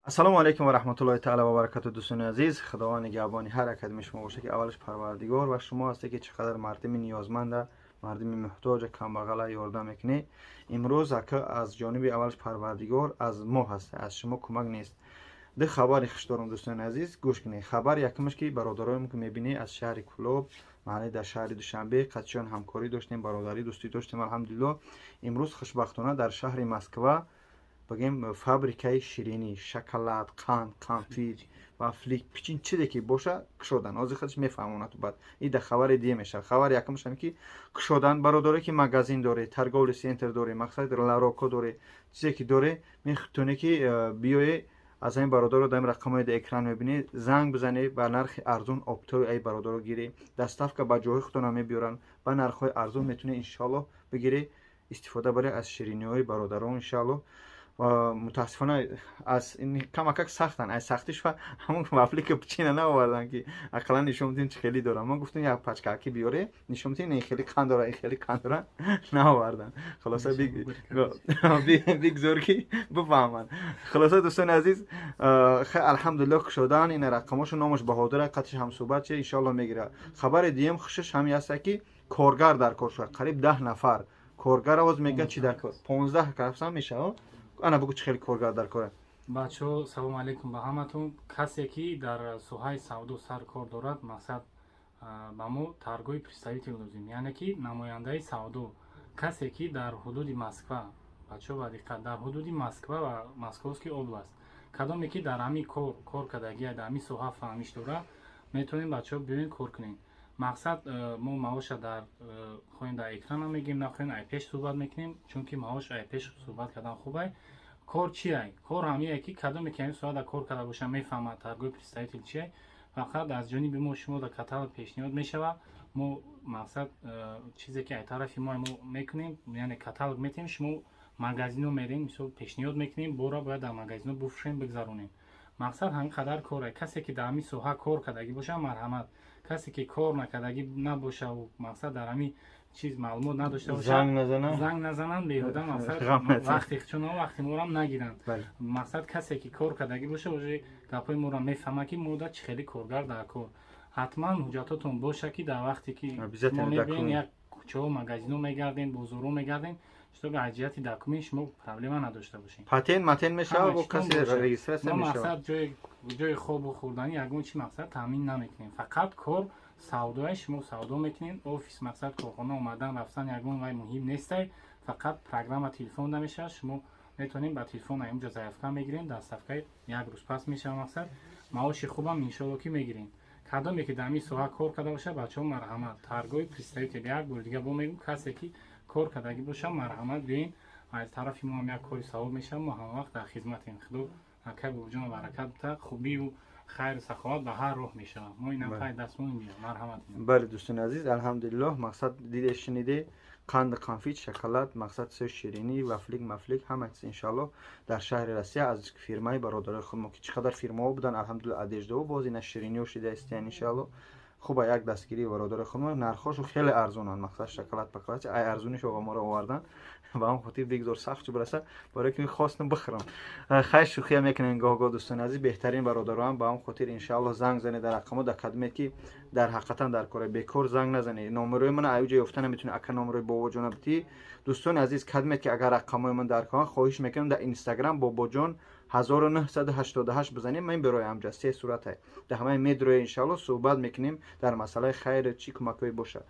Ассалому алайкум ва раҳматуллоҳи таала ва баракату. Дӯстони азиз, Худованд нигаҳбони ҳар академи шумо боша, ки аввалаш Парвардигор ва шумо ҳасте, ки чӣ қадар мардими ниёзманда, мардими муҳтоҷа, камбағала ёрдам мекунӣ. Имрӯз, ака, аз ҷониби аввалаш Парвардигор аз мо ҳаст, аз шумо кӯмак нест. Ду хабари хуш дорам, дӯстони азиз, гӯш кунед. Хабар якумаш, ки бародароем, ки мебинӣ, аз шаҳри Кӯлоб, маъне дар шаҳри Душанбе қатшиён ҳамкорӣ доштем, бародарӣ, дӯстӣ доштем, алҳамдулилло. Имрӯз хушбахтона дар шаҳри Москва, бигем, фабрикаи ширинӣ, шоколад, қанд, конфит, вафли, пичин, чизе ки боша, кушодан. Ҳозир худаш мефаҳмонад, баъд и да хабари дие мешавад. Хабари якумаш ҳам, ки кушодан. Бародаре, ки магазин доре, торговый центр доре, мақсад, ларёко доре, чизе ки доре, метавоне, ки биёе, аз ҳамин бародаро дар рақамҳои дар экран мебинӣ, занг бизанед, ба нархи арзон оптовый ай бародаро гирӣ. Доставка ба ҷоҳои худтона мебиёранд, ба нархҳои арзон метавонед, иншоаллоҳ, бигирӣ, истифода баред аз шириниҳои бародарон, иншоаллоҳ. Ва мутаассифона, аз камакак сахтанд, аз сахтиш ва ҳамон вафли ки пичина наовардан, ки ақаллан нишон бидем, чӣ хеле дорам. Ма гуфтем, як пачкаки биёре, нишон бидем, ин хеле қанд дора, ин хеле қанд дора, наовардан. Хулоса, бигзор, ки бифаҳманд. Хулоса, дӯстони азиз, алҳамдулиллоҳ, кушодан. Ин рақамошо, номаш Баҳодура, қатиш ҳамсӯҳбат чи, иншоаллоҳ, мегирад. Хабари дуюм хушаш ҳамин аста, ки коргар дар кор шуда, қариб 10 нафар коргар. Овоз мегӯяд, чи дар кор, 15 касам мешавад. Ана, бугӯ, чӣ хеле коргар дар кора. Бачаҳо, салому алайкум ба ҳаматон. Касе ки дар соҳаи савдо сар кор дорад, мақсад, ба мо торговый представитель лозим, яъне ки намояндаи савдо. Касе ки дар ҳудуди Москва, бачаҳо, ба диққат, дар ҳудуди Москва ва Московский область, кадоме ки дар ҳамин кор кор кардагия, дар ҳамин соҳа фаҳмиш дорад, метавонем, бачаҳо, биёен, кор кунем. Мақсад, мо маоша дар хоҳем, дар экрана мегӯем, нахоҳем, ай пеш суҳбат мекунем, чунки маош ай пеш суҳбат кардан хубай. Кор чиай? Кор ҳамие, ки кадоме ки ҳамин соҳада кор карда боша, мефаҳмад торговый представитель чиай. Фақат аз ҷониби мо шумо дар каталог пешниҳод мешавад. Мо, мақсад, чизе ки ай тарафи мо мекунем, яъне каталог метиҳем, шумо магазино мерем, мисол, пешниҳод мекунем, бора бояд дар магазино буфурӯшем, бигзаронем. Мақсад, ҳамин қадар коре. Касе ки дар ҳамин соҳа кор кардагӣ боша, марҳамат. Касе ки кор накардагӣ набошаву, мақсад, дар ҳамин чиз маълумот надошта боша, занг назананд беҳуда, мақсад, вақти чуно вақти морам нагиранд. Мақсад, касе ки кор кардагӣ боша, уже гапҳои моро мефаҳмад, ки мода чӣ хеле коргар дар кор. Ҳатман ҳуҷҷатотон боша, ки дар вақте ки мо мебиёем, як кӯчаҳо, магазино мегардем, бозорҳо мегардем, чтобы аз ҷиҳати документ шумо проблема надошта бошем. Патент матент мешавад, бо касе регистрация мешавад. Мақсад, ҷои хобу хӯрданӣ, ягон чи, мақсад, таъмин намекунем. Фақат кор савдои, шумо савдо мекунед, офис, мақсад, корхона омадан рафтан ягон вай муҳим нестай. Фақат программа телефон намешавад, шумо метавонем ба телефон аинҷо заявка мегирем, доставкаи як рӯз пас мешавад. Мақсад, маоши хубам, иншолло, ки мегирем. Кадоме ки дар ҳамин соҳа кор карда боша, бачаҳо, марҳамат, торговый представитель. Як бори дига бо мегӯм, касе ки кор кардагӣ боша, марҳамат, биёин. Аз тарафи мо ҳам як кори савоб мешавад. Мо ҳамавақт дар хизматем. Худо акай Бобоҷон баракат бита, хубию хайру саховат ба ҳар роҳ мешавад. Мо инам пай дастмон меоям, марҳамат. Бале, дӯстони азиз, алҳамдулиллоҳ, мақсад, диде, шуниде, қанд, конфит, шоколад, мақсад, се ширинӣ, вафлик мафлик, ҳама чиз, иншоаллоҳ, дар шаҳри Россия аз фирмаи бародарои худмо, ки чӣ қадар фирмаҳо буданд, алҳамдулиллоҳ, одеждао, боз ина шириниҳо шида истиян, иншоаллоҳ. Хуба, як дастгирии бародари худмо. Нархҳошо хеле арзонанд, мақсад, шоколад паколад ай арзуниш оға моро овардан. Ба ҳам хотир бигзор сахт чу бираса, барое ки хостам бихӯрам. Хайр, шӯхия мекунем гоҳ-гоҳ, дӯстони азиз, беҳтарин бародароам. Ба ҳам хотир, иншааллоҳ, занг занед дар рақамо, дар кадмет, ки дар ҳақиқатан дар кора, бекор занг назанед. Номерои мана аюҷа ёфта наметавонед. Ака, номерои Бобоҷона битӣ. Дӯстони азиз, кадмет, ки агар рақамҳои ман дар кор, хоҳиш мекунам, дар Инстаграм Бобоҷон 1988 бизанем, ман берои ҳамҷа се сурата дар ҳамаи медроя. Иншааллоҳ, суҳбат мекунем дар масъалаи хайр, чӣ кӯмакҳое бошад.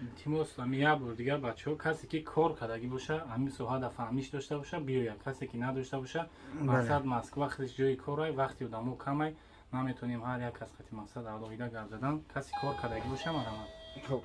Илтимос, ами як бор дигар, бачаҳо, касе ки кор кардагӣ боша, ҳамин соҳада фаҳмиш дошта боша, биёяд. Касе ки надошта боша, мақсад, Москва худаш ҷои корай, вақти одамо камай, наметавонем ҳар як кас қати, мақсад, алоҳида гап задан. Касе кор кардагӣ боша, марҳамат. Хуб.